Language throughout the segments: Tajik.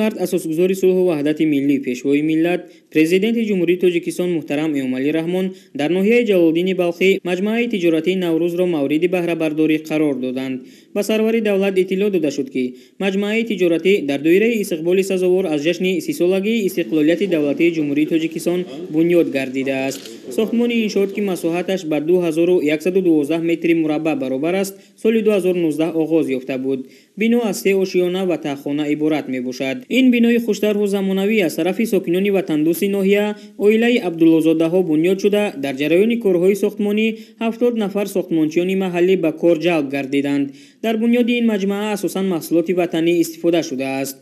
Март асосгузори сулҳу ваҳдати миллӣ, пешвои миллат, Президенти Ҷумҳурии Тоҷикистон муҳтарам Эмомалӣ Раҳмон дар ноҳияи Ҷалолиддини Балхӣ маҷмӯаи тиҷоратии Наврӯзро мавриди баҳрабардорӣ қарор доданд. Ба сарвари давлат иттилоъ дода шуд, ки маҷмӯаи тиҷоратӣ дар доираи истиқболи сазовор аз ҷашни 30-солагии истиқлолияти давлатии Ҷумҳурии Тоҷикистон бунёд гардидааст. Сохтмони иншоот, ки масоҳаташ ба 2112 метри мураббаъ баробар аст, соли 2019 оғоз ёфта буд. Бино аз се ошиёна ва таҳхона иборат мебошад. Ин бинои хуштарҳу замонавӣ аз тарафи сокинони ватандӯсти ноҳия, оилаи Абдуллозодаҳо бунёд шуда, дар ҷараёни корҳои сохтмонӣ 70 нафар сохтмончиёни маҳаллӣ ба кор ҷалб гардиданд. Дар бунёди ин маҷмӯа асосан маҳсулоти ватанӣ истифода шудааст.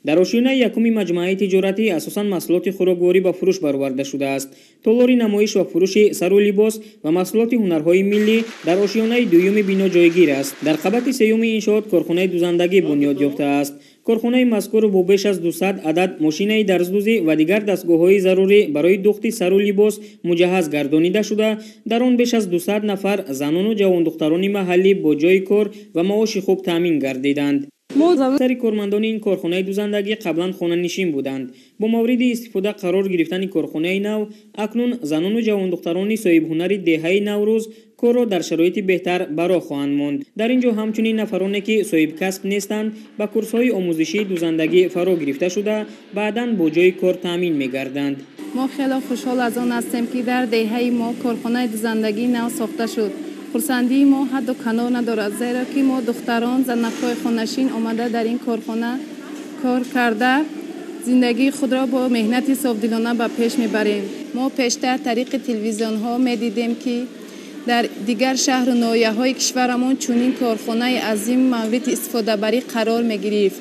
Дар ошёнаи якуми маҷмӯаи тиҷоратӣ асосан маҳсулоти хӯрокворӣ ба фурӯш бароварда шудааст. Толори намоиш ва фурӯши сару либос ва маҳсулоти ҳунарҳои миллӣ дар ошёнаи дуюми бино ҷойгир аст. Дар қабати сеюми иншоот корхонаи дузандагӣ бунёд ёфтааст. Корхонаи мазкур бо беш аз 200 адад мошинаи дарздӯзӣ ва дигар дастгоҳҳои зарурӣ барои духти сару либос муҷаҳҳаз гардонида шуда, дар он беш аз 200 нафар занону ҷавондухтарони маҳаллӣ бо ҷойи кор ва маоши хуб таъмин гардиданд. Аксари кормандони ин корхонаи дузандагӣ қаблан хонанишин буданд. Бо мавриди истифода қарор гирифтани корхонаи нав, акнун занону ҷавондухтарони соҳибҳунари деҳаи Наврӯз корро дар шароити беҳтар ба роҳ хоҳанд монд. Дар ин ҷо ҳамчунин нафароне, ки соҳибкасб нестанд, ба курсҳои омӯзишии дузандагӣ фаро гирифта шуда, баъдан бо ҷойи кор таъмин мегарданд. Мо хело хушҳол аз он ҳастем, ки дар деҳаи мо корхонаи дузандагии нав сохта шуд. Хурсандии мо ҳадду канор надорад, зеро ки мо духтарон, занакҳои хонашин омада дар ин корхона кор карда, зиндагии худро бо меҳнати софдилона ба пеш мебарем. Мо пештар тариқи телевизионҳо медидем, ки дар дигар шаҳру ноҳияҳои кишварамон чунин корхонаи азим мавриди истифодабарӣ қарор мегирифт.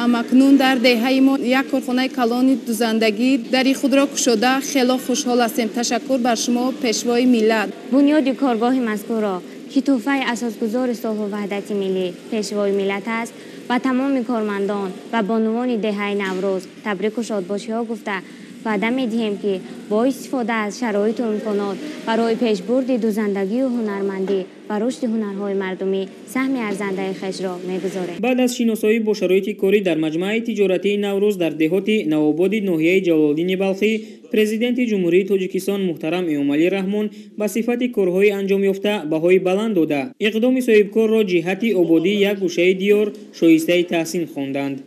Ҳамакнун дар деҳаи мо як корхонаи калони дузандагӣ дари худро кушода, хело хушҳол ҳастем. Ташаккур бар шумо, пешвои миллат. Бунёди коргоҳи мазкурро, ки тӯҳфаи асосгузори сулҳу ваҳдати миллӣ, пешвои миллат аст, ба тамоми кормандон ва бонувони деҳаи Наврӯз табрику шодбошиҳо гуфта, ваъда медиҳем, ки бо истифода аз шароиту имконот барои пешбурди дузандагию ҳунармандӣ ва рушди ҳунарҳои мардумӣ саҳми арзандаи хешро мегузорем. Баъд аз шиносоӣ бо шароити корӣ дар маҷмӯаи тиҷоратии Наврӯз дар деҳоти Навободи ноҳияи Ҷалолиддини Балхӣ, Президенти Ҷумҳурии Тоҷикистон муҳтарам Эмомалӣ Раҳмон ба сифати корҳои анҷомёфта баҳои баланд дода, иқдоми соҳибкорро ҷиҳати ободии як гӯшаи диёр шоистаи таҳсин хонданд.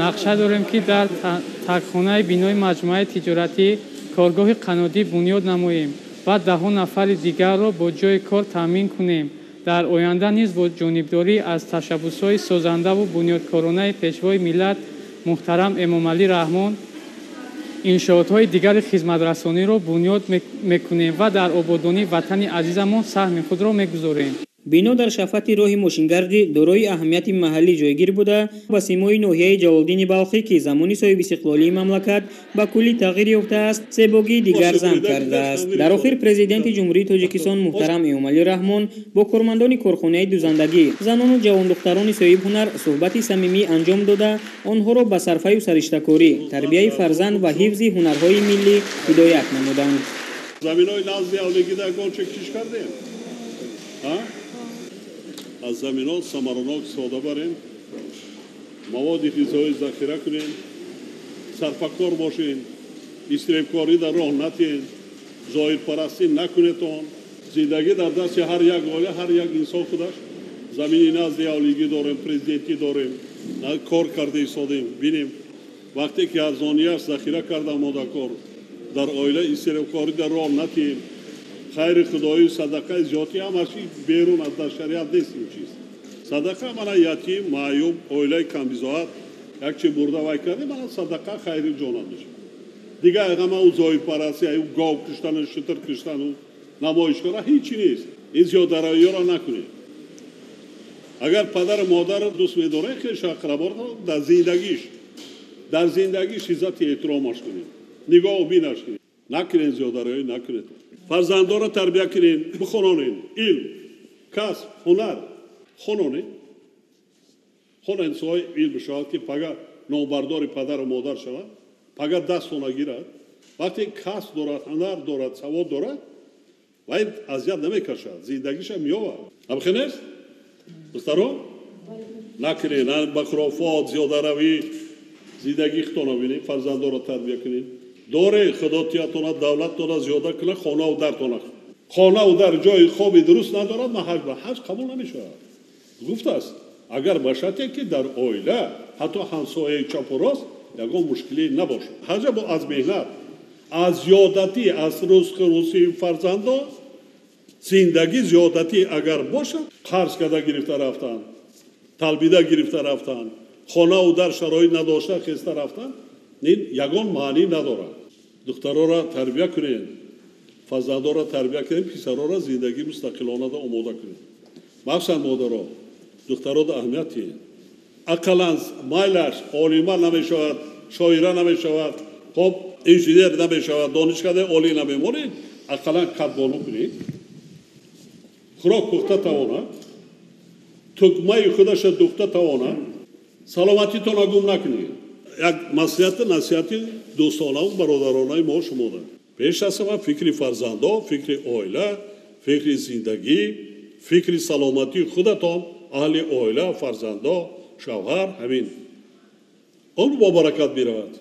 Нақша дорем, ки дар таркхонаи бинои маҷмӯаи тиҷоратӣ коргоҳи қаннодӣ бунёд намоем ва даҳҳо нафари дигарро бо ҷойи кор таъмин кунем. Дар оянда низ бо ҷонибдорӣ аз ташаббусҳои созандаву бунёдкоронаи пешвои миллат муҳтарам Эмомалӣ Раҳмон иншоотҳои дигари хизматрасониро бунёд мекунем ва дар ободонии ватани азизамон саҳми худро мегузорем. Бино дар шафати роҳи мошингардӣ дорои аҳамияти маҳаллӣ ҷойгир буда, ба симои ноҳияи Ҷалолиддини Балхӣ, ки замони соҳибистиқлолии мамлакат ба куллӣ тағйир ёфтааст, зебогии дигар зам кардааст. Дар охир Президенти Ҷумҳурии Тоҷикистон муҳтарам Эмомалӣ Раҳмон бо кормандони корхонаи дузандагӣ, занону ҷавондухтарони соҳибҳунар суҳбати самимӣ анҷом дода, онҳоро ба сарфаю сариштакорӣ, тарбияи фарзанд ва ҳифзи ҳунарҳои миллӣ ҳидоят намуданд. Заминои назди авлигида голча киш кардем, аз заминҳо самаранок истифода барем, маводи ғизоӣ захира кунем, сарфакор бошем, истиребкорӣ дар роҳ натиҳем, зоҳирпарастӣ накунетон. Зиндагӣ дар дасти ҳар як оила, ҳар як инсон худаш. Замини назди авлигӣ дорем, президентӣ дорем, кор карда истодем. Бинем, вақте ки арзонияш захира карда омодакор, дар оила истиребкорӣ дар роҳ натиҳем. Хайри худоӣ, садақаи зиёдӣ ҳамаш берун аз дар шариат нест ин чиз. Садақа мана ятим, маъюб, оилаи камбизоат як чи бурда вай кардем, мана садақа хайри ҷонат мешавад. Дигар ҳама ӯ зоҳирпарастӣ, ӯ гов куштану шутур куштану намоишкора ҳечи нест. Ин зиёдаравиёро накунед. Агар падару модарро дӯст медоред, хешу ақраборо дар зиндагиш иззати эҳтиромаш кунед, нигоҳу бинаш кунед. Накунед зиёдаравӣ, накунед. Фарзандонро тарбия кунед, бихононед, илм, касб, ҳунар хононед, хонед, соҳиби илм шавад, ки пага номбардори падару модар шавад, пага дастона гирад. Вақте касб дорад, ҳунар дорад, савод дорад, вай азият намекашад, зиндагиша меёвад. Ҳамхел нест, духтаро? Накунед ба хурофот, зиёдаравӣ. Зиндагии худтонро бинед, фарзандонро тарбия кунед. Доре худо тиятона, давлаттона зиёда кунад, хонаву дартона. Хонаву дар ҷои хоби дуруст надорад, ман ҳаҷ ба ҳаҷ қабул намешавад. Гуфтааст, агар ба шарте ки дар оила ҳатто ҳамсояи чапу рост ягон мушкиле набошад. Ҳаҷа бо аз меҳнат, аз зиёдатӣ, аз рузқу рӯзии фарзандо зиндагӣ зиёдатӣ агар бошад, қарз карда гирифта рафтан, талбида гирифта рафтан, хонаву дар шароит надошта хеста рафтан, ин ягон маънӣ надорад. Духтарора тарбия кунед, фарзандонро тарбия кунед, писарора зиндагии мустақилонада омода кунед. Махсусан модаро, духтарода аҳамият диҳед. Ақаллан майлаш олима намешавад, шоира намешавад, хоб инженер намешавад, донишкадаи олӣ намемонед, ақаллан кадбону кунед, хӯрок пухта тавонад, тугмаи худаша духта тавонад, саломатитонро гум накунед. Як маслиҳати насиҳати дӯстонаву бародаронаи мо шумода. Пеш аз ҳама фикри фарзандо, фикри оила, фикри зиндагӣ, фикри саломатии худатон, аҳли оила, фарзандо, шавҳар, ҳамин. Он бо баракат меравад.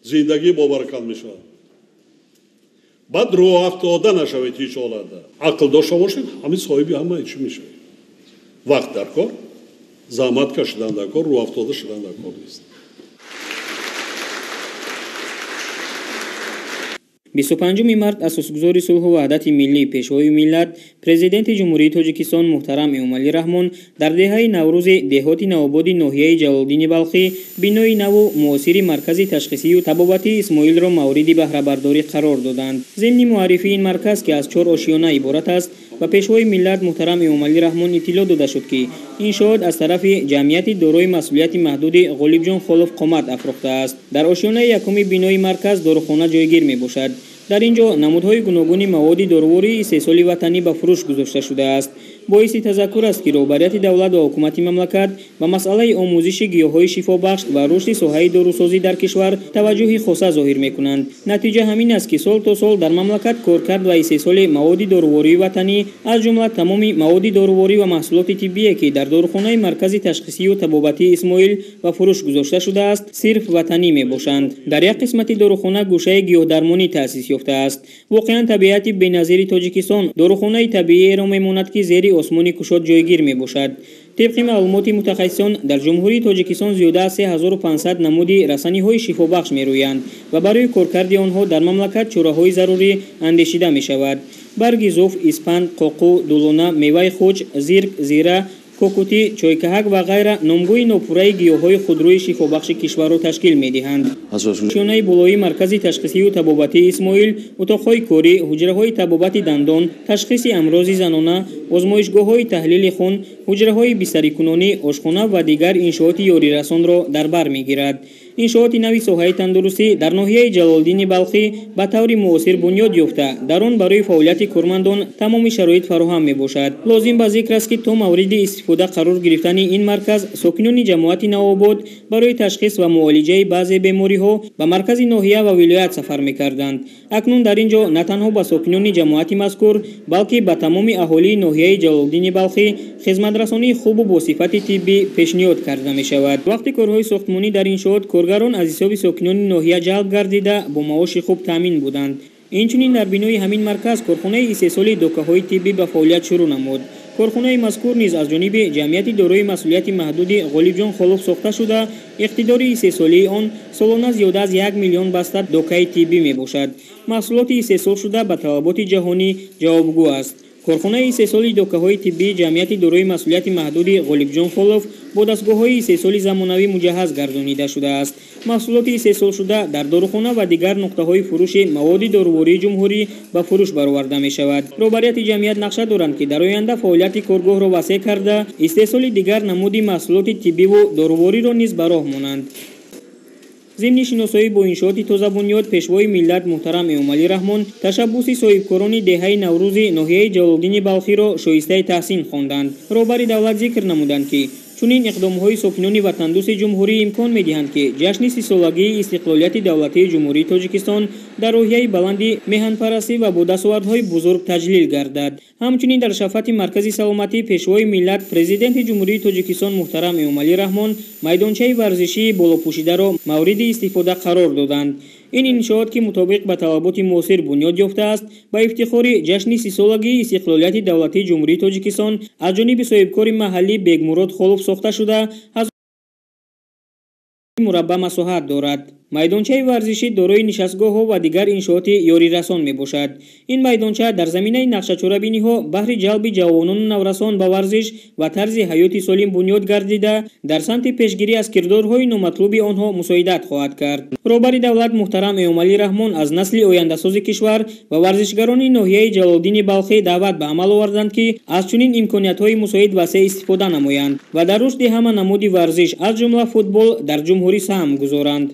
Зиндагӣ бо баракат мешавад. Баъд рӯҳафтода нашавед ҳеҷ ҳолатда. Ақл дошта бошед, ҳамин соҳиби ҳама чӣ мешавед. Вақт дар кор, заҳмат кашидан дар кор, рӯҳафтода шудан дар кор нест. 25 март асосгузори сулҳу ваҳдати миллӣ, пешвои миллат, президенти Ҷумҳурии Тоҷикистон муҳтарам Эмомалӣ Раҳмон дар деҳаи Наврӯзи деҳоти Навободи ноҳияи Ҷалолиддини Балхӣ бинои наву муосири маркази ташхисию табобатии Исмоилро мавриди баҳрабардорӣ қарор доданд. Зимни муаррифии ин марказ, ки аз 4 ошиёна иборат аст, ба пешвои миллат муҳтарам Эмомалӣ Раҳмон иттилоъ дода шуд, ки иншоот аз тарафи ҷамъияти дорои масъулияти маҳдуди Ғолибҷон Холов қомат афрохтааст. Дар ошиёнаи якуми бинои марказ дорухона ҷойгир мебошад. Дар ин ҷо намудҳои гуногуни маводи дорувории истеҳсоли ватанӣ ба фурӯш гузошта шудааст. Боиси тазаккур аст, ки роҳбарияти давлат ва ҳукумати мамлакат ба масъалаи омӯзиши гиёҳҳои шифобахш ва рушди соҳаи дорусозӣ дар кишвар таваҷҷӯҳи хоса зоҳир мекунанд. Натиҷа ҳамин аст, ки сол то сол дар мамлакат коркард ва истеҳсоли маводи дорувории ватанӣ, аз ҷумла тамоми маводи доруворӣ ва маҳсулоти тиббие, ки дар дорухонаи маркази ташхисию табобатии Исмоил ба фурӯш гузошта шудааст, сирф ватанӣ мебошанд. Дар як қисмати дорухона гӯшаи гиёҳдармонӣ таъсис ёфтааст. Воқеан табиати беназири Тоҷикистон дорухонаи табииеро мемонад, ки зери осмони кушод ҷойгир мебошад. Тибқи маълумоти мутахассисон, дар Ҷумҳурии Тоҷикистон зиёда аз 3500 намуди расаниҳои шифобахш мерӯянд ва барои коркарди онҳо дар мамлакат чораҳои зарурӣ андешида мешавад. Барги зуф, испанд, қоқу, дулона, меваи хуч, зирк, зира, кокутӣ, чойкаҳак ва ғайра номгӯи нопурраи гиёҳҳои худрӯи шифобахши кишварро ташкил медиҳанд. Ошёнаи болоии маркази ташхисию табобатии Исмоил утоқҳои корӣ, ҳуҷраҳои табобати дандон, ташхиси амрози занона, озмоишгоҳҳои таҳлили хун, ҳуҷраҳои бистарикунонӣ, ошхона ва дигар иншооти ёрирасонро дар бар мегирад. Иншооти нави соҳаи тандурустӣ дар ноҳияи Ҷалолиддини Балхӣ ба таври муосир бунёд ёфта, дар он барои фаъолияти кормандон тамоми шароит фароҳам мебошад. Лозим ба зикр аст, ки то мавриди истифода қарор гирифтани ин марказ сокинони ҷамоати Навобод барои ташхис ва муолиҷаи баъзе бемориҳо ба маркази ноҳия ва вилоят сафар мекарданд. Акнун дар ин ҷо на танҳо ба сокинони ҷамоати мазкур, балки ба тамоми аҳолии ноҳияи Ҷалолиддини Балхӣ хизматрасонии хубу бо сифати тиббӣ пешниҳод карда мешавад. Вақти корҳои сохтмонӣ дар иншоот коргарон аз ҳисоби сокинони ноҳия ҷалб гардида бо маоши хуб таъмин буданд. Инчунин дар бинои ҳамин марказ корхонаи истеҳсоли докаҳои тиббӣ ба фаъолият шурӯъ намуд. Корхонаи мазкур низ аз ҷониби ҷамъияти дорои масъулияти маҳдуди Ғолибҷон Холов сохта шуда, иқтидори истеҳсолии он солона зиёда аз 1 миллион баста докаи тиббӣ мебошад. Маҳсулоти истеҳсолшуда ба талаботи ҷаҳонӣ ҷавобгӯ аст. Корхонаи истеҳсоли докаҳои тиббии ҷамъияти дорои масъулияти маҳдуди Ғолибҷон Холов бо дастгоҳҳои истеҳсоли замонавӣ муҷаҳҳаз гардонида шудааст. Маҳсулоти истеҳсолшуда дар дорухона ва дигар нуқтаҳои фурӯши маводи дорувории ҷумҳурӣ ба фурӯш бароварда мешавад. Роҳбарияти ҷамъият нақша доранд, ки дар оянда фаъолияти коргоҳро васеъ карда, истеҳсоли дигар намуди маҳсулоти тиббиву дорувориро низ ба роҳ монанд. Зимни шиносоӣ бо иншооти тозабунёд, пешвои миллат муҳтарам Эмомалӣ Раҳмон ташаббуси соҳибкорони деҳаи Наврӯзи ноҳияи Ҷалолиддини Балхиро шоистаи таҳсин хонданд. Роҳбари давлат зикр намуданд, ки Чунин иқдомҳои сокинони ватандӯсти ҷумҳурӣ имкон медиҳанд, ки ҷашни 30-солагии истиқлолияти давлатии Ҷумҳурии Тоҷикистон дар рӯҳияи баланди меҳанпарастӣ ва бо дастовардҳои бузург таҷлил гардад. Ҳамчунин дар шафати Маркази саломатӣ Пешвои миллат, Президенти Ҷумҳурии Тоҷикистон муҳтарам Эмомалӣ Раҳмон майдончаи варзишии болопӯшидаро мавриди истифода қарор доданд. Ин иншоот, ки мутобиқ ба талаботи муосир бунёд ёфтааст, ба ифтихори ҷашни 30-солагии истиқлолияти давлатии Ҷумҳурии Тоҷикистон аз ҷониби соҳибкори маҳаллӣ Бегмурод Холов сохта шуда, мураббаъ масоҳат дорад. Майдончаи варзишӣ дорои нишастгоҳҳо ва дигар иншооти ёрирасон мебошад. Ин майдонча дар заминаи нақшачорабиниҳо баҳри ҷалби ҷавонону наврасон ба варзиш ва тарзи ҳаёти солим бунёд гардида, дар самти пешгирӣ аз кирдорҳои номатлуби онҳо мусоидат хоҳад кард. Роҳбари давлат муҳтарам Эмомалӣ Раҳмон аз насли ояндасози кишвар ва варзишгарони ноҳияи Ҷалолиддини Балхӣ даъват ба амал оварданд, ки аз чунин имкониятҳои мусоид васеъ истифода намоянд ва дар рушди ҳама намуди варзиш, аз ҷумла футбол, дар ҷумҳурӣ саҳм гузоранд.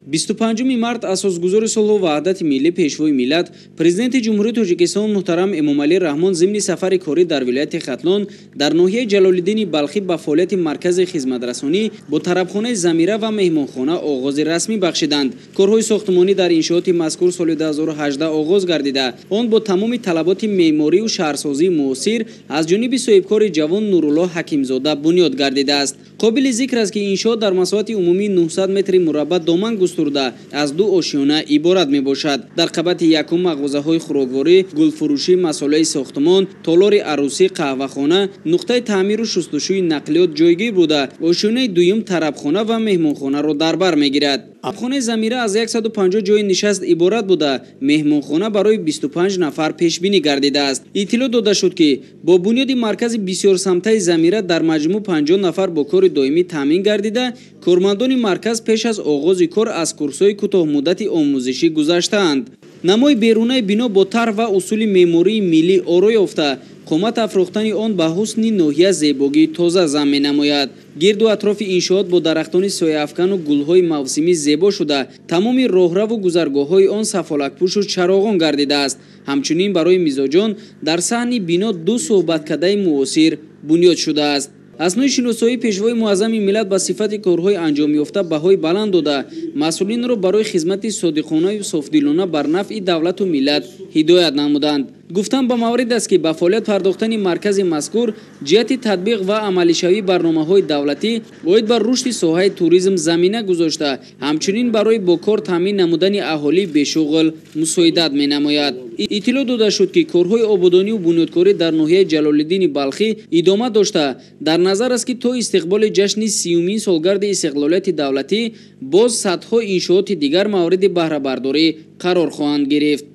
25 март асосгузори сулҳу ваҳдати миллӣ, Пешвои миллат, Президенти Ҷумҳурии Тоҷикистон муҳтарам Эмомалӣ Раҳмон зимни сафари корӣ дар вилояти Хатлон дар ноҳияи Ҷалолиддини Балхӣ ба фаъолияти маркази хизматрасонӣ бо тарабхонаи Замира ва меҳмонхона оғози расмӣ бахшиданд. Корҳои сохтмонӣ дар иншооти мазкур соли 2018 оғоз гардида, он бо тамоми талаботи меъморию шаҳрсозии муосир аз ҷониби соҳибкори ҷавон Нуруллоҳ Ҳакимзода бунёд гардидааст. Қобили зикр аст, ки иншоот дар масоҳати умумии 900 метри мураббаъ доман густурда, аз ду ошёна иборат мебошад. Дар қабати якум мағозаҳои хӯрокворӣ, гулфурӯшӣ, масолаи сохтмон, толори арӯсӣ, қаҳвахона, нуқтаи таъмиру шустушӯи нақлиёт ҷойгир буда, ошёнаи дуюм тарабхона ва меҳмонхонаро дар бар мегирад. Хонаи Замира аз 150 ҷои нишаст иборат буда, меҳмонхона барои 25 нафар пешбинӣ гардидааст. Иттилоъ дода шуд, ки бо бунёди маркази бисёрсамтаи Замира дар маҷмӯъ 50 нафар бо кори доимӣ таъмин гардида, кормандони марказ пеш аз оғози кор аз курсҳои кӯтоҳмуддати омӯзишӣ гузаштаанд. Намои берунаи бино бо тарҳ ва усули меъмории миллӣ оро ёфта, қомат афрохтани он ба ҳусни ноҳия зебогии тоза зам менамояд. Гирду атрофи иншоот бо дарахтони сояафкану гулҳои мавсимӣ зебо шуда, тамоми роҳраву гузаргоҳҳои он сафолакпӯшу чароғон гардидааст. Ҳамчунин барои мизоҷон дар саҳни бино ду суҳбаткадаи муосир бунёд шудааст. Аснои шиносоии Пешвои муаззами миллат ба сифати корҳои анҷомёфта баҳои баланд дода, масъулинро барои хизмати содиқонаю софдилона бар нафъи давлату миллат ҳидоят намуданд. Гуфтан ба маврид аст, ки ба фаъолият пардохтани маркази мазкур ҷиҳати татбиқ ва амалишавии барномаҳои давлатӣ оид ба рушди соҳаи туризм замина гузошта, ҳамчунин барои бо кор таъмин намудани аҳолии бешуғл мусоидат менамояд. Иттилоъ дода шуд, ки корҳои ободонию бунёдкорӣ дар ноҳияи Ҷалолиддини Балхӣ идома дошта, дар назар аст, ки то истиқболи ҷашни 30-умин солгарди истиқлолияти давлатӣ боз садҳо иншооти дигар мавриди баҳрабардорӣ қарор хоҳанд гирифт.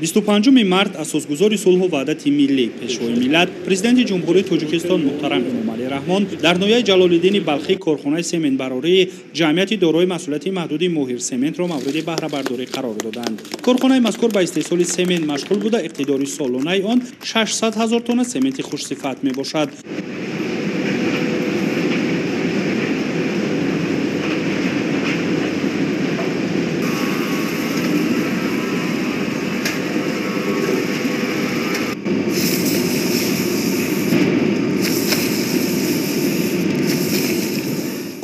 25 март асосгузори сулҳу ваҳдати миллӣ, Пешвои миллат, Президенти Ҷумҳурии Тоҷикистон муҳтарам Эмомалӣ Раҳмон дар ноҳияи Ҷалолиддини Балхӣ корхонаи сементбарории ҷамъияти дорои масъулияти маҳдуди Моҳир Сементро мавриди баҳрабардорӣ қарор доданд. Корхонаи мазкур ба истеҳсоли семент машғул буда, иқтидори солонаи он 600 ҳазор тонна сементи хушсифат мебошад.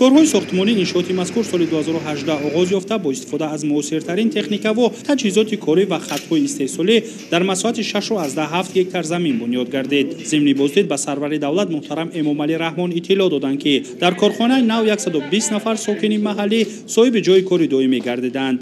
Корҳои сохтмонии иншооти мазкур соли 2018 оғоз ёфта, бо истифода аз муосиртарин техникаву таҷҳизоти корӣ ва хатҳои истеҳсолӣ дар масоҳати 6,7 гектар замин бунёд гардид. Зимни боздид ба сарвари давлат муҳтарам Эмомалӣ Раҳмон иттилоъ доданд, ки дар корхонаи нав 120 нафар сокини маҳаллӣ соҳиби ҷои кори доимӣ гардиданд.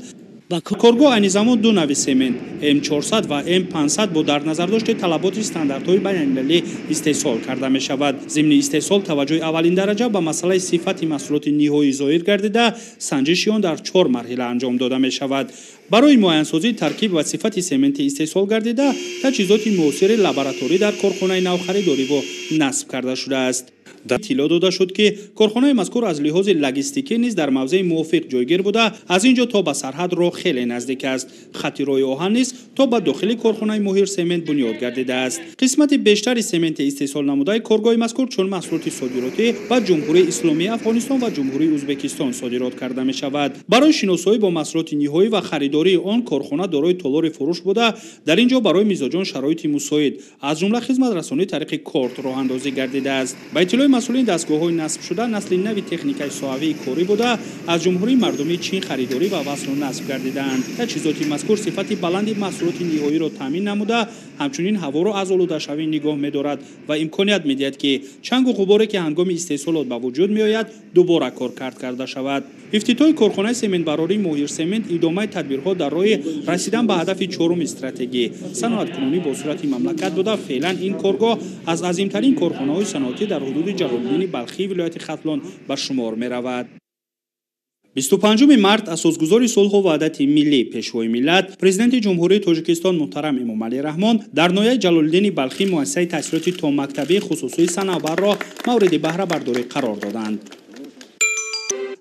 Коргоҳ айни замон ду нави семент М400 ва М500 бо дар назардошти талаботи стандартҳои байналмилалӣ истеҳсол карда мешавад. Зимни истеҳсол таваҷҷӯҳи аввалин дараҷа ба масъалаи сифати маҳсулоти ниҳоӣ зоҳир гардида, санҷиши он дар 4 марҳила анҷом дода мешавад. Барои муайянсозии таркиб ва сифати сементи истеҳсол гардида, таҷҳизоти муосири лабораторӣ дар корхонаи навхаридориву насб карда шудааст. Иттилоъ дода шуд, ки корхонаи мазкур аз лиҳози логистикӣ низ дар мавзеи мувофиқ ҷойгир буда, аз ин ҷо то ба сарҳад роҳ хеле наздик аст. Хати роҳи оҳан низ то ба дохили корхонаи Моҳир Семент бунёд гардидааст. Қисмати бештари сементи истеҳсол намудаи коргоҳи мазкур чун маҳсулоти содиротӣ ба Ҷумҳурии Исломии Афғонистон ва Ҷумҳурии Ӯзбекистон содирот карда мешавад. Барои шиносоӣ бо маҳсулоти ниҳоӣ ва харидории он корхона дорои толори фурӯш буда, дар ин ҷо барои мизоҷон шароити мусоид, аз ҷумла хизматрасонӣ тариқи корт роҳандозӣ гардидааст. Ба иттилои масъулин, дастгоҳҳои насбшуда насли нави техникаи соҳавии корӣ буда, аз Ҷумҳурии Мардумии Чин харидорӣ ва васлу насб гардидаанд. Таҷҳизоти мазкур сифати баланди маҳсулоти ниҳоиро таъмин намуда, ҳамчунин ҳаворо аз олудашавӣ нигоҳ медорад ва имконият медиҳад, ки чангу ғуборе, ки ҳангоми истеҳсолот ба вуҷуд меояд, дубора коркард карда шавад. Ифтитоҳи корхонаи сементбарории Моҳир Семент идомаи тадбирҳо дар роҳи расидан ба ҳадафи чоруми стратегӣ саноаткунонӣ бо суръати мамлакат буда, феълан ин коргоҳ аз азимтарин корхонаҳои саноатӣ дар ҳудуди Ҷалолиддини Балхии вилояти Хатлон ба шумор меравад. 25 март асосгузори сулҳу ваҳдати миллӣ, Пешвои миллат, Президенти Ҷумҳурии Тоҷикистон муҳтарам Эмомалӣ Раҳмон дар ноҳияи Ҷалолиддини Балхӣ муассисаи таҳсилоти томактабии хусусии Санавбарро мавриди баҳрабардорӣ қарор доданд.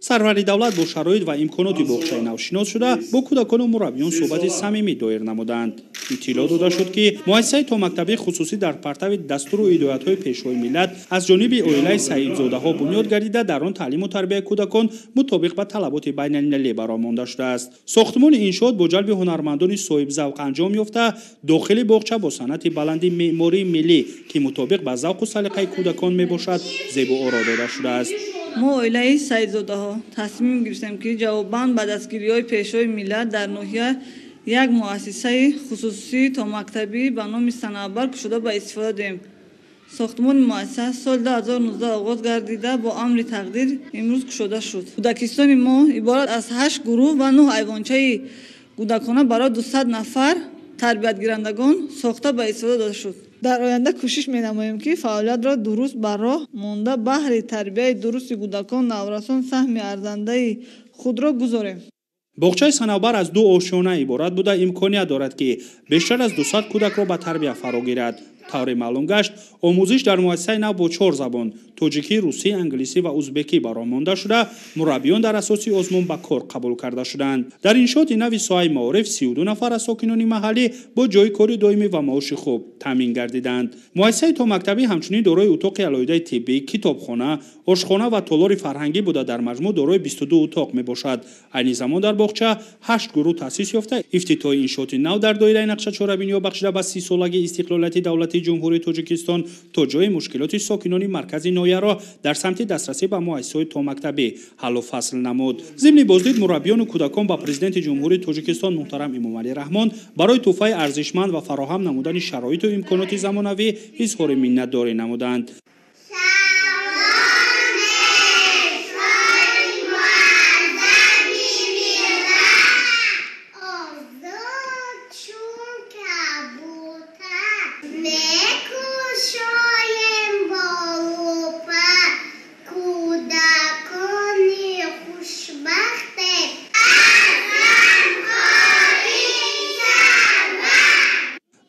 Сарвари давлат бо шароит ва имконоти боғчаи нав шинос шуда, бо кӯдакону мураббиён суҳбати самимӣ доир намуданд. Иттилоъ дода шуд, ки муассисаи томактабии хусусӣ дар партави дастуру ҳидоятҳои Пешвои миллат аз ҷониби оилаи Саидзодаҳо бунёд гардида, дар он таълиму тарбияи кӯдакон мутобиқ ба талаботи байналмилалӣ бароҳ монда шудааст. Сохтмони иншоот бо ҷалби ҳунармандони соҳибзавқ анҷом ёфта, дохили боғча бо санъати баланди меъмории миллӣ, ки мутобиқ ба завқу салиқаи кӯдакон мебошад, зебу оро дода шудааст. Мо оилаи Саидзодаҳо тасмим гирифтем, ки ҷавобан ба дастгириҳои Пешвои миллат дар ноҳия як муассисаи хусусии томактабӣ ба номи Санавбар кушода ба истифода диҳем. Сохтмони муассиса соли 2019 оғоз гардида, бо амри тақдир имрӯз кушода шуд. Кӯдакистони мо иборат аз 8 гурӯҳ ва 9 айвончаи кӯдакона барои 200 нафар тарбиятгирандагон сохта ба истифода дода шуд. Дар оянда кӯшиш менамоем, ки фаъолиятро дуруст ба роҳ монда, баҳри тарбияи дурусти кӯдакон наврасон саҳми арзандаи худро гузорем. Боғчаи Санавбар аз ду ошёна иборат буда, имконият дорад, ки бештар аз 200 кӯдакро ба тарбия фаро гирад. Тавре маълум гашт, омӯзиш дар муассисаи нав бо 4 забон тоҷикӣ, русӣ, англисӣ ва узбекӣ ба роҳ монда шуда, мураббиён дар асоси озмун ба кор қабул карда шуданд. Дар иншооти нави соҳаи маориф 32 нафар аз сокинони маҳаллӣ бо ҷойи кори доимӣ ва маоши хуб таъмин гардиданд. Муассисаи томактабӣ ҳамчунин дорои утоқи алоҳидаи тиббӣ, китобхона, ошхона ва толори фарҳангӣ буда, дар маҷмӯъ дорои 22 утоқ мебошад. Айни замон дар боғча 8 гурӯҳ таъсис ёфта, ифтитоҳи иншооти нав дар доираи нақша чорабиниҳо бахшида ба 30-солагии истиқлолияти давлатии Ҷумҳурии Тоҷикистон то ҷои мушкилоти сокинони маркази ноҳияро дар самти дастрасӣ ба муассисаҳои томактабӣ ҳаллу фасл намуд. Зимни боздид мураббиёну кӯдакон ба Президенти Ҷумҳурии Тоҷикистон муҳтарам Эмомалӣ Раҳмон барои тӯҳфаи арзишманд ва фароҳам намудани шароиту имконоти замонавӣ изҳори миннатдорӣ намуданд.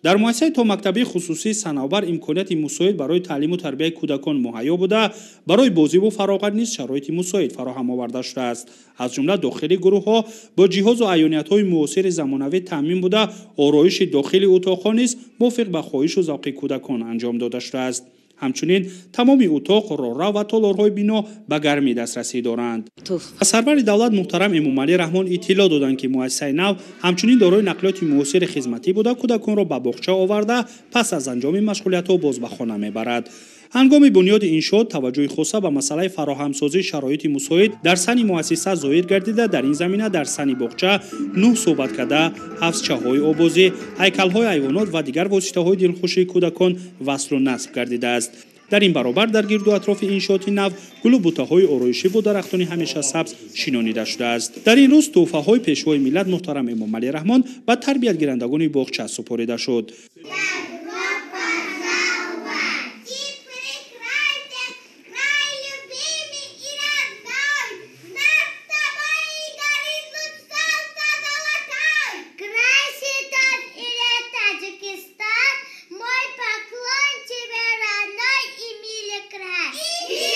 Дар муассисаи томактабии хусусии Санавбар имконияти мусоид барои таълиму тарбияи кӯдакон муҳайё буда, барои бозиву фароғат низ шароити мусоид фароҳам оварда шудааст. Аз ҷумла дохили гурӯҳҳо бо ҷиҳозу аёниятҳои муосири замонавӣ таъмин буда, ороиши дохили утоқҳо низ мувофиқ ба хоҳишу завқи кӯдакон анҷом дода шудааст. Ҳамчунин тамоми утоқ, роҳрав ва толорҳои бино ба гармӣ дастрасӣ доранд. Сарвари давлат муҳтарам Эмомалӣ Раҳмон иттилоъ доданд, ки муассисаи нав ҳамчунин дорои нақлиёти муосири хизматӣ буда, кӯдаконро ба боғча оварда, пас аз анҷоми машғулиятҳо боз ба хона мебарад. Ҳангоми бунёди иншоот таваҷҷӯҳи хоса ба масъалаи фароҳамсозии шароити мусоид дар сани муассиса зоҳир гардида, дар ин замина дар сани боғча 9 суҳбаткада, ҳавзчаҳои обозӣ, ҳайкалҳои ҳайвонот ва дигар воситаҳои дилхушии кӯдакон васлу насб гардидааст. Дар ин баробар дар гирду атрофи иншооти нав гулу бутаҳои ороишӣ бо дарахтони ҳамеша сабз шинонида шудааст. Дар ин рӯз тӯҳфаҳои Пешвои миллат муҳтарам Эмомалӣ Раҳмон ба тарбиятгирандагони боғча супорида шуд. Мой поклон тебе, родной и милый край.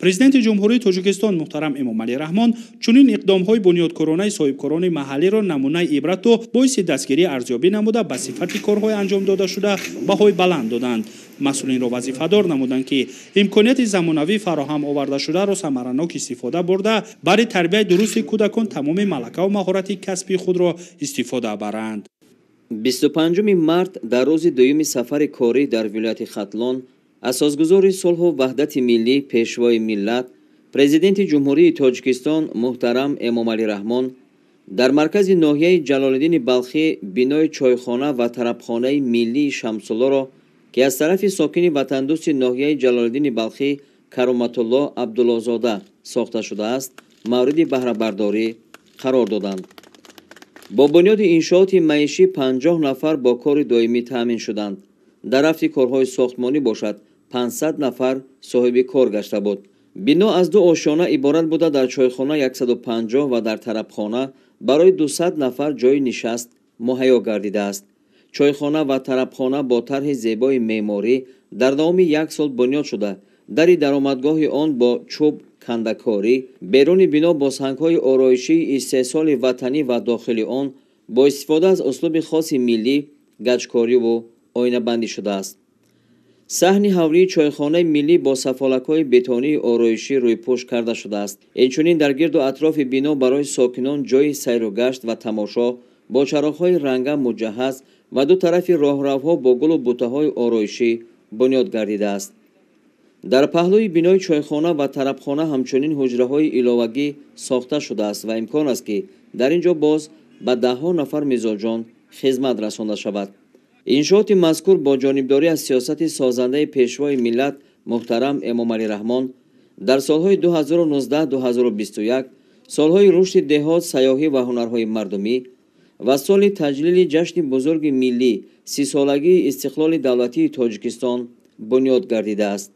Президенти Ҷумҳурии Тоҷикистон муҳтарам Эмомалӣ Раҳмон чунин иқдомҳои бунёдкоронаи соҳибкорони маҳаллиро намунаи ибрату боиси дастгирӣ арзёбӣ намуда, ба сифати корҳои анҷом додашуда баҳои баланд доданд. Масъулинро вазифадор намуданд, ки имконияти замонавӣ фароҳам овардашударо самаранок истифода бурда, барои тарбияи дурусти кӯдакон тамоми малакаву маҳорати касбии худро истифода баранд. 25 март дар рӯзи дуюми сафари корӣ дар вилояти Хатлон асосгузори сулҳу ваҳдати миллӣ, Пешвои миллат, Президенти Ҷумҳурии Тоҷикистон муҳтарам Эмомалӣ Раҳмон дар маркази ноҳияи Ҷалолиддини Балхӣ бинои чойхона ва тарабхонаи миллии Шамсуллоро, ки аз тарафи сокини ватандӯсти ноҳияи Ҷалолиддини Балхӣ Кароматулло Абдуллозода сохта шудааст, мавриди баҳрабардорӣ қарор доданд. Бо бунёди иншооти маишӣ 50 нафар бо кори доимӣ таъмин шуданд. Дар рафти корҳои сохтмонӣ бошад 500 нафар соҳиби кор гашта буд. Бино аз ду ошёна иборат буда, дар чойхона 150 ва дар тарабхона барои 200 нафар ҷойи нишаст муҳайё гардидааст. Чойхона ва тарабхона бо тарҳи зебои меъморӣ дар давоми як сол бунёд шуда, дари даромадгоҳи он бо чӯб кандакорӣ, беруни бино бо сангҳои ороишии истеҳсоли ватанӣ ва дохили он бо истифода аз услуби хоси миллӣ гачкориву оинабандӣ шудааст. Саҳни ҳавлии чойхонаи миллӣ бо сафолакҳои бетонии ороишӣ рӯйпӯш карда шудааст. Инчунин дар гирду атрофи бино барои сокинон ҷойи сайру гашт ва тамошо бо чароғҳои ранга муҷаҳҳаз ва ду тарафи роҳравҳо бо гулу бутаҳои ороишӣ бунёд гардидааст. Дар паҳлӯи бинои чойхона ва тарабхона ҳамчунин ҳуҷраҳои иловагӣ сохта шудааст ва имкон аст, ки дар ин ҷо боз ба даҳҳо нафар мизоҷон хизмат расонда шавад. Иншооти мазкур бо ҷонибдорӣ аз сиёсати созандаи Пешвои миллат муҳтарам Эмомалӣ Раҳмон дар солҳои 2019-2021, солҳои рушди деҳот, сайёҳӣ ва ҳунарҳои мардумӣ ва соли таҷлили ҷашни бузурги миллӣ 30-солагии истиқлоли давлатии Тоҷикистон бунёд гардидааст.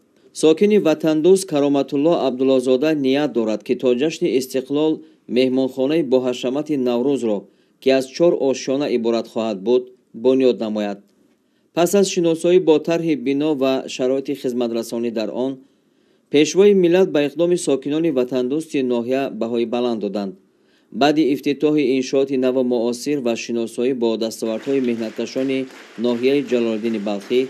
Сокини ватандӯст Кароматулло Абдуллозода ният дорад, ки то ҷашни истиқлол меҳмонхонаи боҳашамати Наврӯзро, ки аз 4 ошёна иборат хоҳад буд, бунёд намояд. Пас аз шиносоӣ бо тарҳи бино ва шароити хизматрасонӣ дар он, Пешвои миллат ба иқдоми сокинони ватандӯсти ноҳия баҳои баланд доданд. Баъди ифтитоҳи иншооти наву муосир ва шиносоӣ бо дастовардҳои меҳнаткашони ноҳияи Ҷалолиддини Балхӣ,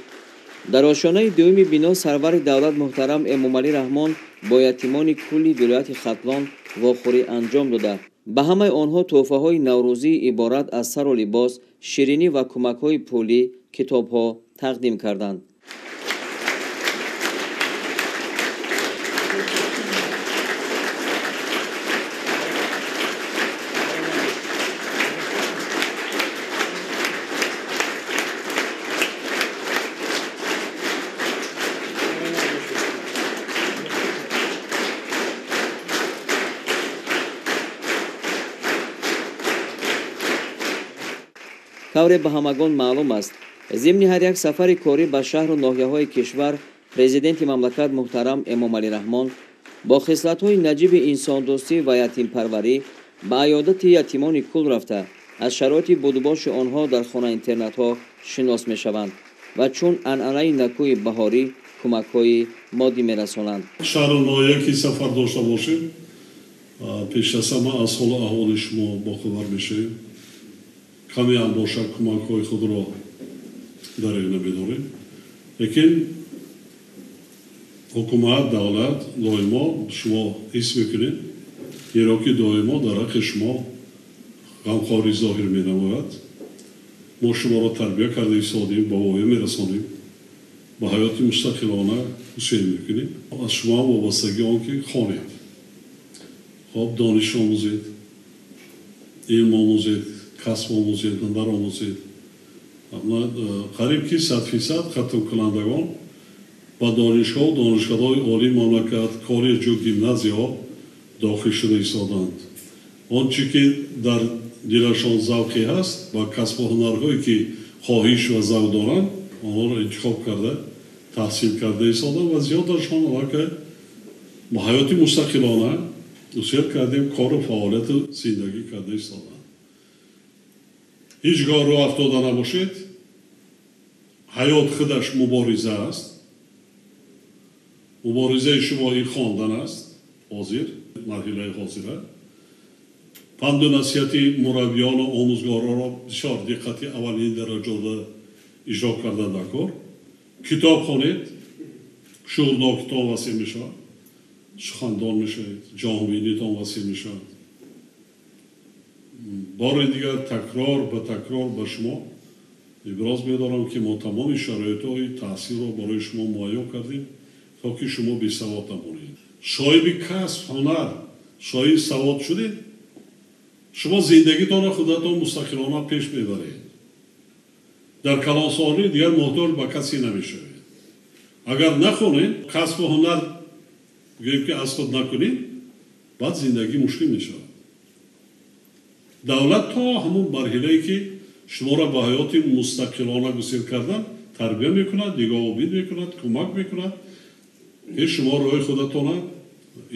дар ошёнаи дуюми бино сарвари давлат муҳтарам Эмомалӣ Раҳмон бо ятимони кулли вилояти Хатлон вохӯрӣ анҷом дода, ба ҳамаи онҳо тӯҳфаҳои наврӯзӣ иборат аз сару либос, ширинӣ ва кӯмакҳои пулӣ, китобҳо тақдим карданд. Тавре ба ҳамагон маълум аст, зимни ҳар як сафари корӣ ба шаҳру ноҳияҳои кишвар Президенти мамлакат муҳтарам Эмомалӣ Раҳмон бо хислатҳои наҷиби инсондӯстӣ ва ятимпарварӣ ба аёдати ятимони кул рафта, аз шароити будубоши онҳо дар хона-интернатҳо шинос мешаванд ва чун анъанаи накӯи баҳорӣ кӯмакҳои моддӣ мерасонанд. Шаҳру ноҳия ки сафар дошта бошем, пеш аз ҳама аз ҳолу аҳволи шумо бохабар мешавем. Каме ҳам бошад кӯмакҳои худро дареғ намедорем, лекин ҳукумат, давлат доимо шумо ҳис мекунед, зеро ки доимо дар ҳаққи шумо ғамхорӣ зоҳир менамояд. Мо шуморо тарбия карда истодем, ба воя мерасонем, ба ҳаёти мустақилона ҳусейн мекунем. Аз шумо ҳам вобастагӣ он ки хонед, хоб дониш омӯзед, илм омӯзед, касб омӯзед, ҳунар омӯзед. Қариб ки 100% хатмкунандагон ба донишгоҳу донишгоҳҳои олии мамлакат, коллеҷу гимназияҳо дохил шуда истоданд. Он чӣ ки дар дилашон завқе ҳаст ва касбу ҳунарҳое ки хоҳиш ва завқ доранд, онҳоро интихоб карда, таҳсил карда истоданд ва зиёдашон аллакай ба ҳаёти мустақилона усел кардем, кору фаъолияту зиндагӣ карда истоданд. Ҳеҷ гоҳ рӯ афтода набошед. Ҳаёт худаш мубориза аст. Муборизаи шумо ин хондан аст, ҳозир, марҳилаи ҳозира. Панду насиҳати мураббиёну омӯзгоронро бисёр диққати аввалин дараҷода иҷро кардан дар кор. Китоб хонед, шуурнокитон васеъ мешавад, сухандон мешавед, ҷаҳонбинитон васеъ мешавад. Бори дигар такрор ба такрор ба шумо иброз медорам, ки мо тамоми шароитҳои таҳсилро барои шумо муҳайё кардем, то ки шумо бесавод намонед. Соҳиби касб, ҳунар, соҳиби савод шудед, шумо зиндагитонро худатон мустақилона пеш мебаред. Дар калонсолӣ дигар муҳтоҷ ба касе намешавед. Агар нахонед, касбу ҳунар гӯем ки аз худ накунед, баъд зиндагӣ мушкил мешавад. Давлат то ҳамон марҳилае ки шуморо ба ҳаёти мустақилона гусел кардан тарбия мекунад, нигоҳубин мекунад, кӯмак мекунад, ки шумо роҳи худатонро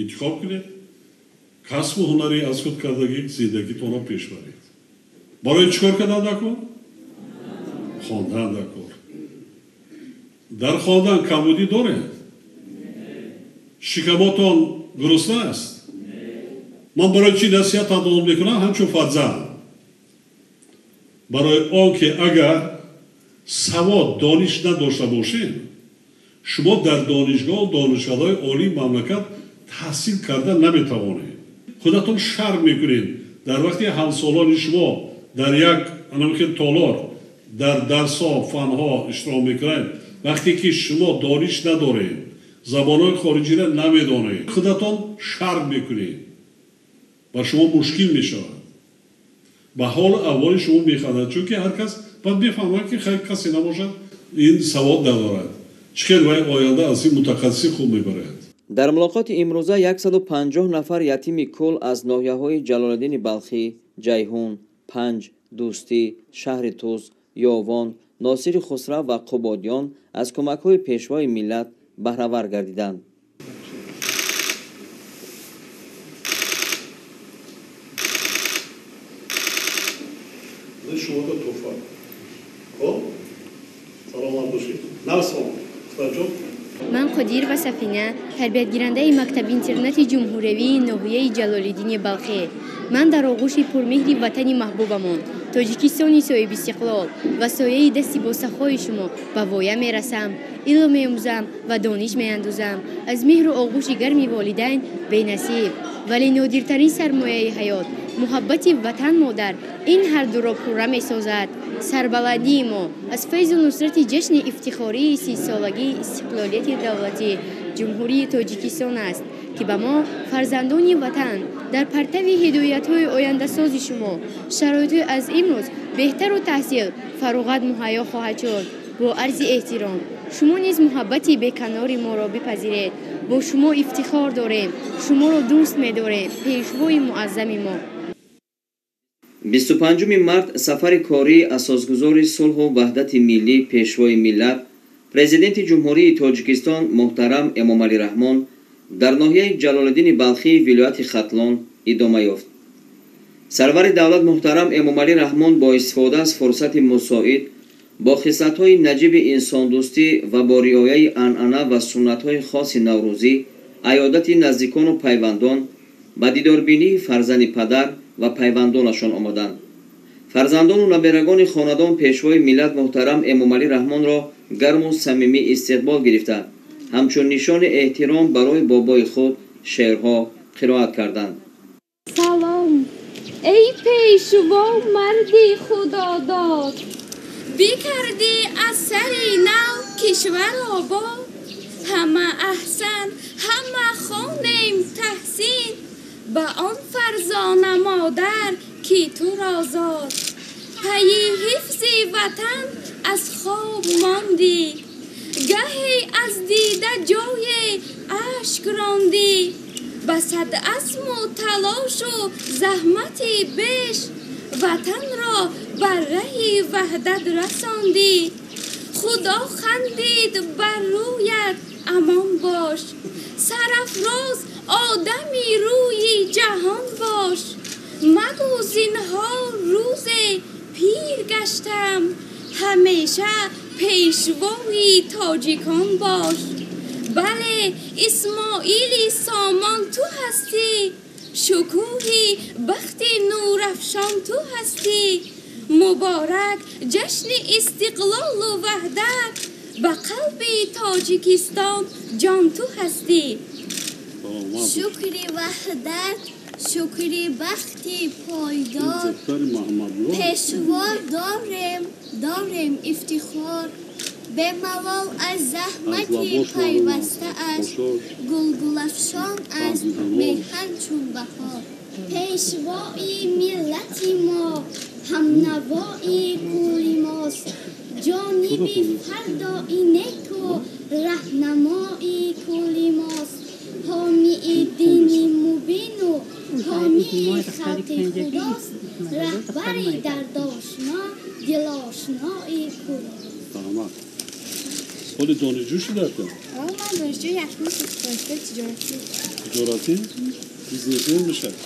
интихоб кунед, касбу ҳунари аз худ кардагӣ зиндагитонро пеш баред. Барои чӣ кор кардан дар кор? Хондан дар кор. Дар хондан камбудӣ доред? Шикамотон гурусна аст? Ман барои чӣ насиҳататон мекунам ҳамчун фарзанд? Барои он ки агар савод, дониш надошта бошед, шумо дар донишгоҳ, донишкадаҳои олии мамлакат таҳсил карда наметавонед. Худатон шарм мекунед. Дар вақти ҳамсолони шумо дар як толор дар дарсҳо, фанҳо иштирок мекунед, вақте ки шумо дониш надоред, забонҳои хориҷиро намедонед, худатон шарм мекунед, ба шумо мушкил мешавад. Ба ҳолу аҳволи шумо механдад, чунки ҳар кас баъд мефаҳмад, ки хайр касе набошад, ин савод надорад. Чӣ хел вай оянда аз ин мутахассиси хуб мебарад. Дар мулоқоти имрӯза 150 нафар ятими кул аз ноҳияҳои Ҷалолиддини Балхӣ, Ҷайҳун, Панҷ, Дӯстӣ, шаҳри Тӯз, Ёвон, Носири Хусрав ва Қубодиён аз кӯмакҳои Пешвои миллат баҳравар гардиданд. Шумо туҳфа. Хоб? Саломат бошед. Навсон, Худоҷон. Ман Қодирова Сафина, тарбиятгирандаи мактаби интернати ҷумҳуриявии ноҳияи Ҷалолиддини Балхӣ. Ман дар оғӯши пурмеҳри ватани маҳбубамон, Тоҷикистони соҳибистиқлол ва сояи дасти босахои шумо ба воя мерасам, илм меомӯзам ва дониш меандозам. Аз меҳру оғӯши гарми волидайн бенасиб, вале нодиртарин сармояи ҳаёт, муҳаббати ватан модар, ин ҳардуро пурра месозад. Сарбаландии мо аз файзу нусрати ҷашни ифтихории 30-солагии истиқлолияти давлатии Ҷумҳурии Тоҷикистон аст, ки ба мо фарзандони ватан дар партави ҳидоятҳои ояндасози шумо шароитҳои аз имрӯз беҳтару таҳсил фароғат муҳайё хоҳад шуд. Бо арзи эҳтиром, шумо низ муҳаббати беканори моро бипазиред. Бо шумо ифтихор дорем, шуморо дӯст медорем, пешвои муаззами мо. 25 март сафари кории асосгузори сулҳу ваҳдати миллӣ, Пешвои миллат, Президенти Ҷумҳурии Тоҷикистон муҳтарам Эмомалӣ Раҳмон дар ноҳияи Ҷалолиддини Балхии вилояти Хатлон идома ёфт. Сарвари давлат муҳтарам Эмомалӣ Раҳмон бо истифода аз фурсати мусоид, бо хислатҳои наҷиби инсондӯстӣ ва бо риояи анъана ва суннатҳои хоси наврӯзӣ, аёдати наздикону пайвандон ба дидорбинии фарзанди падар ва пайвандонашон омаданд. Фарзандону наберагони хонадон Пешвои миллат муҳтарам Эмомалӣ Раҳмонро гарму самимӣ истиқбол гирифта, ҳамчун нишони эҳтиром барои бобои худ шеърҳо қироат карданд. Салом, эй пешво, марди худодод, бикардӣ аз сари нав кишвар обод. Ҳама аҳсан, ҳама хонем таҳсин ба он фарзона модар ки туро зод. Пайи ҳифзи ватан аз хоб мондӣ, гаҳе аз дида ҷое ашк рондӣ. Ба сад азму талошу заҳмати беш ватанро бар раҳи ваҳдат расондӣ. Худо хандид бар рӯят, амон бош, сарафроз одами рӯи ҷаҳон бош. Магӯ зинҳор рӯзе пир гаштам, ҳамеша пешвои тоҷикон бош. Бале, Исмоили Сомон ту ҳастӣ, шукӯҳи бахти нурафшон ту ҳастӣ. Муборак ҷашни истиқлолу ваҳдат, ба қалби Тоҷикистон ҷон ту ҳастӣ. Шукри ваҳдат, шукри бахти пойдор, пешво дорем, дорем ифтихор. Бемалол аз заҳмати пайвастааш, гулгулафшон аст меҳан чун баҳор. Пешвои миллати мо, ҳамнавои кули мост, ҷониби фардои неку раҳнамои кули мост. Ҳомии дини мубину ҳомии халқи худост, раҳбари дардошно, дилошнои кул. Ҳоли донишҷӯ шудааст? Ман донишҷӯи якум донишгоҳи тиҷоратӣ. Тиҷоратӣ? Бизнесмен мешавад?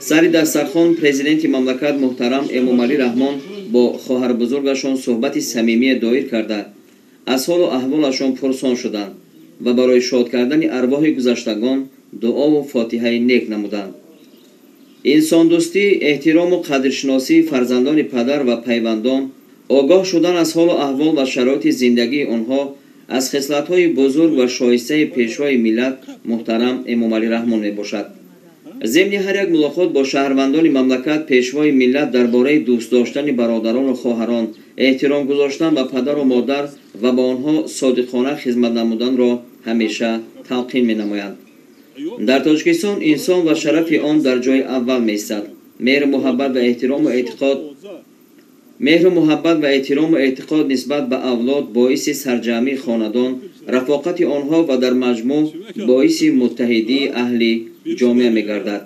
Сари дастархон президенти мамлакат муҳтарам Эмомалӣ Раҳмон бо хоҳарбузургашон суҳбати самимие доир карда, аз ҳолу аҳволашон пурсон шуданд ва барои шод кардани арвоҳи гузаштагон дуову фотиҳаи нек намуданд. Инсондӯстӣ, эҳтирому қадршиносии фарзандони падар ва пайвандон, огоҳ шудан аз ҳолу аҳвол ва шароити зиндагии онҳо аз хислатҳои бузург ва шоистаи пешвои миллат муҳтарам Эмомалӣ Раҳмон мебошад. Зимни ҳар як мулоқот бо шаҳрвандони мамлакат пешвои миллат дар бораи дӯст доштани бародарону хоҳарон, эҳтиром гузоштан ба падару модар ва ба онҳо содиқона хизмат намуданро ҳамеша талқин менамоянд. Дар Тоҷикистон инсон ва шарафи он дар ҷои аввал меистад. Меҳру муҳаббат ва эҳтирому эътиқод меҳру муҳаббат ва эҳтирому эътиқод нисбат ба авлод боиси сарҷамъии хонадон, рафоқати онҳо ва дар маҷмӯъ боиси муттаҳидии аҳли ҷомеа мегардад.